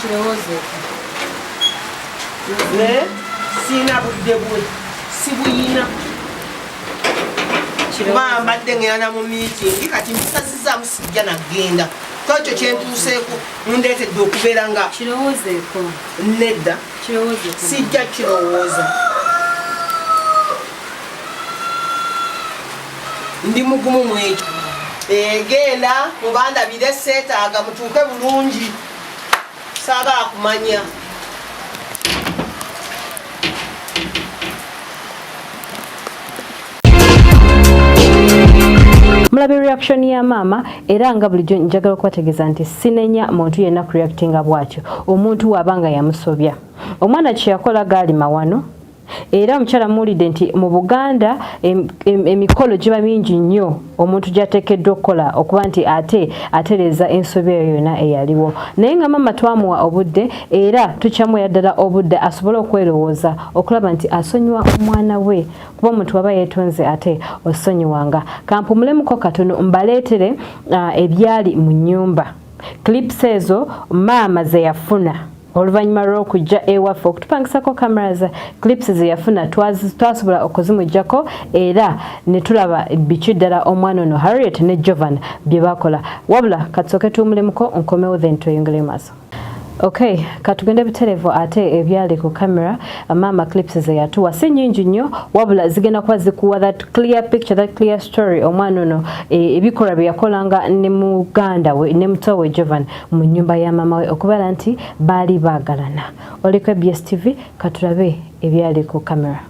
Kirowoozeeko. Naye siina budde bwe sibuyina kuba mbadde ngenda mu miitingi, kati mbisazizaamu, sijja nagenda. Kwekyo kyentuuseeko, mundeetedde okubeera nga Kirowoozeeko. Nedda. Kirowoozeeko. Sijja kirowooza, ndi mugumu mu ekyo. Egenda mubandabire, seetaaga mutuuke bulungi, saagala kumanya. Mulabe reaction ya maama. Era nga bulijjo njagala okubategeeza nti sinenya muntu yenna kureactinga bwatyo. Omuntu waaba nga yamusobya, omwana kyeyakola gaali mawano. Era omukyala muwulidde nti mu Buganda emikolo giba mingi nnyo omuntu gy'ateekeddwa okukola okuba nti ate atereeza ensobi eyo yonna eyaliwo. Naye nga maama twamuwa obudde, era tukyamuwera ddala obudde asobole okwerowooza okulaba nti asonyiwa omwana we, kuba omuntu waba yeetonze ate osonyiwanga. Kampumulemuko katono mbaleetere ebyali mu nnyumba, clips ezo maama ze yafuna oluvannyuma lw'okujja ewaffe okutupangisako cameras. Clips ze yafuna twasobola okuzimuggyako era ne tulaba biki ddala omwana ono Harriet ne Jovan bye bakola. Wabula katusooke tuwumulemuko, nkomewo, then tweyongere maaso. Okay, katugende butereevu ate ebyali ku camera. Maama clips ze yatuwa si nnyingi nnyo, wabula zigenda kuba zikuwa that clear picture, that clear story, omwana ono ebikolwa bye yakolanga ne muganda we ne muto we Jovan mu nnyumba ya maama we, okubeera nti baali baagalana. Oliko ABS TV, katulabe ebyali ku camera.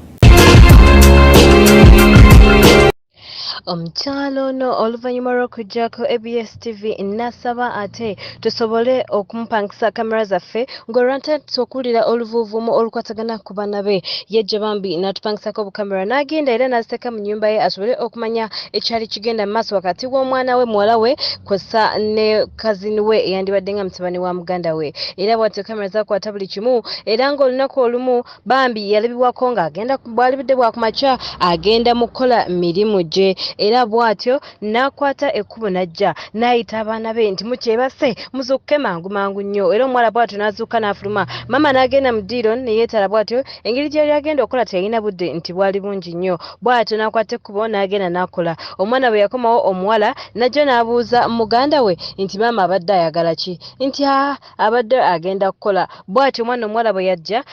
Omukyala ono oluvannyuma lw'okuggyako ABS TV n'asaba ate tusobole okumupangisa kamera zaffe, ng'olwatandise okuwulira oluvuuvuumo olukwatagana ku baana be, yajja bambi n'atupangisako obukamera, n'agenda era n'aziteeka mu nnyumba ye asobole okumanya ekyali kigenda mu maaso wakati w'omwana we, muwala we, kw'ossa ne cousin we eyandibadde nga mutabani wa muganda we. Era bw'atyo kamera zakwata buli kimu. Era ng'olunaku olumu bambi yalabibwako ng'agenda, bwali budde bwa kumakya, agenda mu kukola mirimu gye, era bw'atyo n'akwata ekkubo n'ajja n'ayita abaana be nti, "Mukyebase, muzuukuke mangu mangu nnyo." Era omuwala bw'atyo n'azuukuka n'afuluma, maama n'agenda mu ddiiro ne yeetala. Bw'atyo engeri gye yali agenda okukola teyalina budde nti bwali bungi nnyo. Bw'atyo n'akwata ekkubo n'agenda n'akola. Omwana bwe yakomawo, omuwala n'ajja n'abuuza muganda we nti, "Maama abadde ayagala ki?" Nti, "Aa, abadde agenda kukola." Bw'atyo omwana omuwala bwe yajja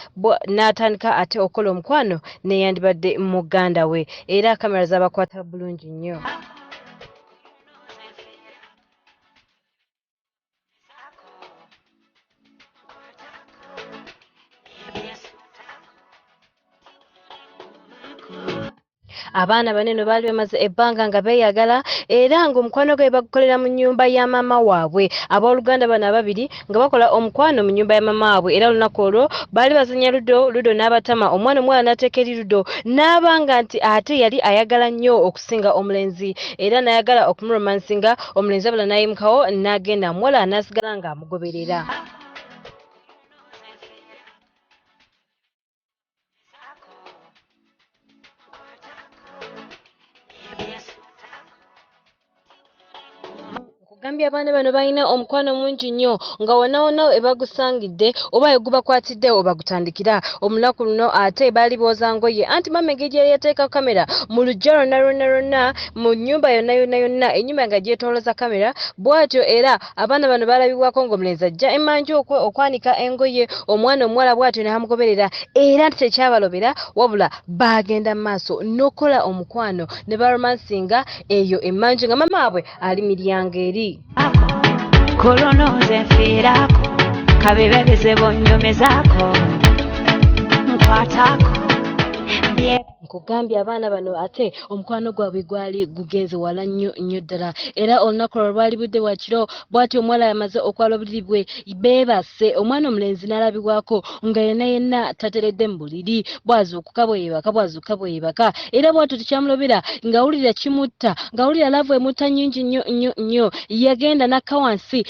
n'atandika ate okukola omukwano neyandibadde muganda we, era kamera zabakwata bulungi nnyo. Abaana bano eno baali bamaze ebbanga nga beeyagala, era ng'omukwano gwe bagukolera mu nnyumba ya maama waabwe. Abooluganda bano ababiri nga bakola omukwano mu nnyumba ya maama waabwe. Era olunaku olwo baali bazanya ludo, ludo n'abatama. Omwana omuwala n'ateeka eri ludo, n'abanga nti ate yali ayagala nnyo okusinga omulenzi, era n'ayagala okumuromansinga omulenzi. Abula n'ayimukawo n'agenda, omuwala n'asigala ng'amugoberera. Nkugambye, abaana bano balina omukwano mungi nnyo, nga wonna wonna ebagusangidde oba egubakwatidde obagutandikira. Olunaku luno ate baali booza ngoye, anti maama engeri gyeyali yateeka kamera mu luggya lwonna lwonna lwonna, mu nnyumba yonna yonna yonna, ennyumba nga gyetooloza kamera. Bw'atyo era abaana bano balabibwako ng'omulenzi ajja emanju okwanika engoye, omwana omuwala bw'atyo n'amugoberera. Era nti tekyabalobera, wabula baagenda mu maaso n'okukola omukwano ne baromansinga eyo emanju nga maama waabwe ali miryango eri. Kolono nze nfiirako, kabibe bizibu nnyumizaako, nkwatako bye. Nkugambye, abaana bano ate omukwano gwabwe gwali gugenze wala nnyo nnyo ddala. Era olunaku olwo lwali budde bwa kiro. Bw'atyo omuwala yamaze okwala obuliri bwe, beebase, omwana omulenzi n'alabibwako nga yenna yenna tateredde mu buliri, bw'azuukuka bwe yeebaka, bw'azuukuka bwe yeebaka. Era bw'atyo tekyamulobera, ng'awulira kimutta, ng'awulira love emutta nnyingi nnyo nnyo nnyo. Yagenda n'akka wansi.